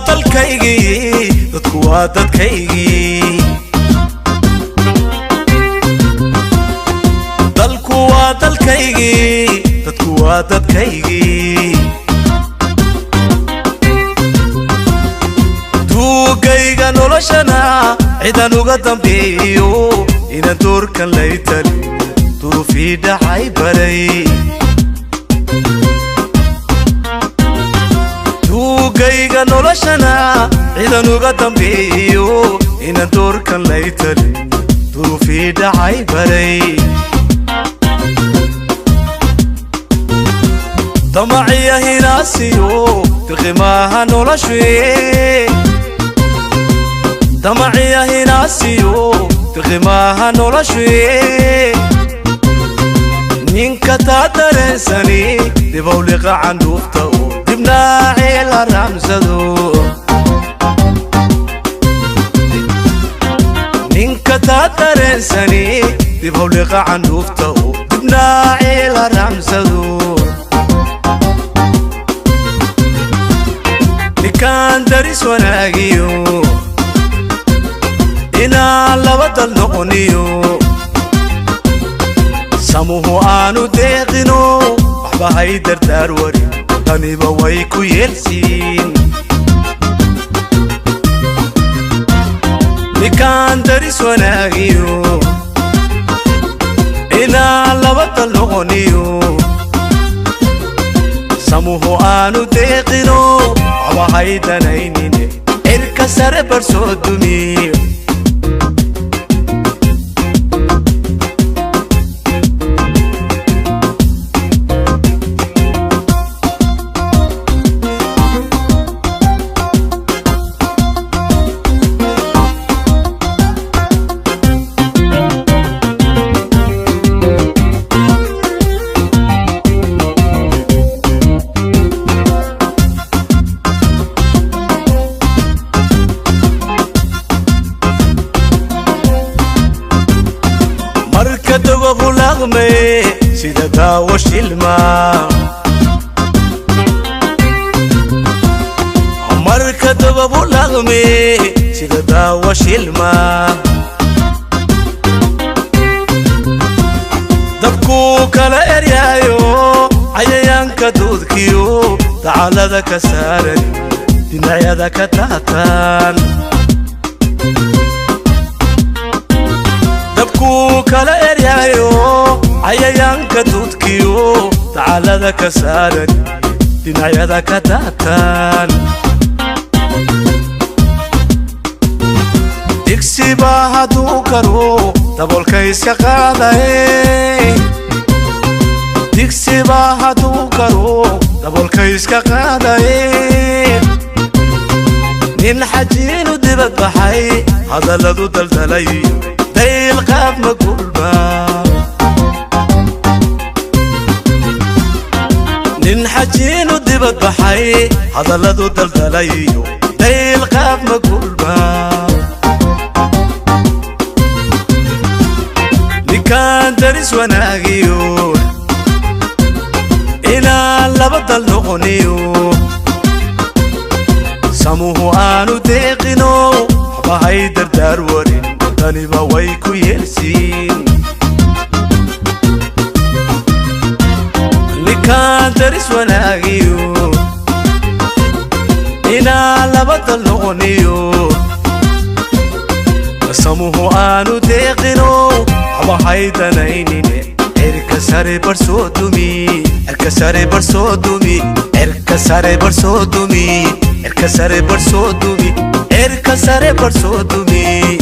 Dalkaygii, dadku waa dadkaygii. Dalku waa dalkaygii, dadku waa dadkaygii. Duugayga noloshana cidan uga dambeeyo inaan doorkan laytali duruufii dhacay baray. Duugayga noloshana cidan uga dambeeyo inaan doorkan laytali duruufii dhacay baray. Damaciya hinaasiyo dirqimaaha noloshuye, damaciya hinaasiyo dirqimaaha noloshuye. Ninka taa dareensani dibowliqa candhuufta oo dibnaacii la raamsado. Ninka taa dareensani dibowliqa candhuufta oo dibnaacii la raamsado. Ninkaan daris wanaagiyo inaan laba dal noqoniyo samuhu aanu deeqino waxba hay dardaar warin, taniba way ku yeelsiin. Ninkaan daris wanaagiyo inaan laba dal noqoniyo samuhu aanu deeqino waxba hay danaynine cirka sare bar soo dumi. Marka dabagu laqme sida daawo shilma, marka dabagu laqme sida daawo shilma. Dabkuu kala eryaayo cayayaanka duudkiyo dacalada ka saaran dhinacyada ka taataan. Dabkuu kala eryaayo cayayaanka duudkiyo dacalada ka saaran dhinacyada ka taataan. Digsi baa hadduu karo daboolka iska qaadaye, digsi baa hadduu karo daboolka iska qaadaye. Nin xajiinu dibad baxay hadalladu daldalay dayl qaab ma gulba. Nin xajiinu dibad baxay hadalladu daldalayo dayl qaab ma gulba. Ninkaan daris wanaagiyo inaan laba dal noqoniyo samuhu aanu deeqino waxba hay dardaar warin, taniba way ku yeelsiin. Ninkaan daris wanaagiyo inaan laba dal noqoniyo samuhu aanu deeqino waxba hay danaynine cirka sare bar soo dumi, cirka sare bar soo dumi, cirka sare bar soo dumi, cirka sare bar soo dumi, cirka sare bar soo dumi.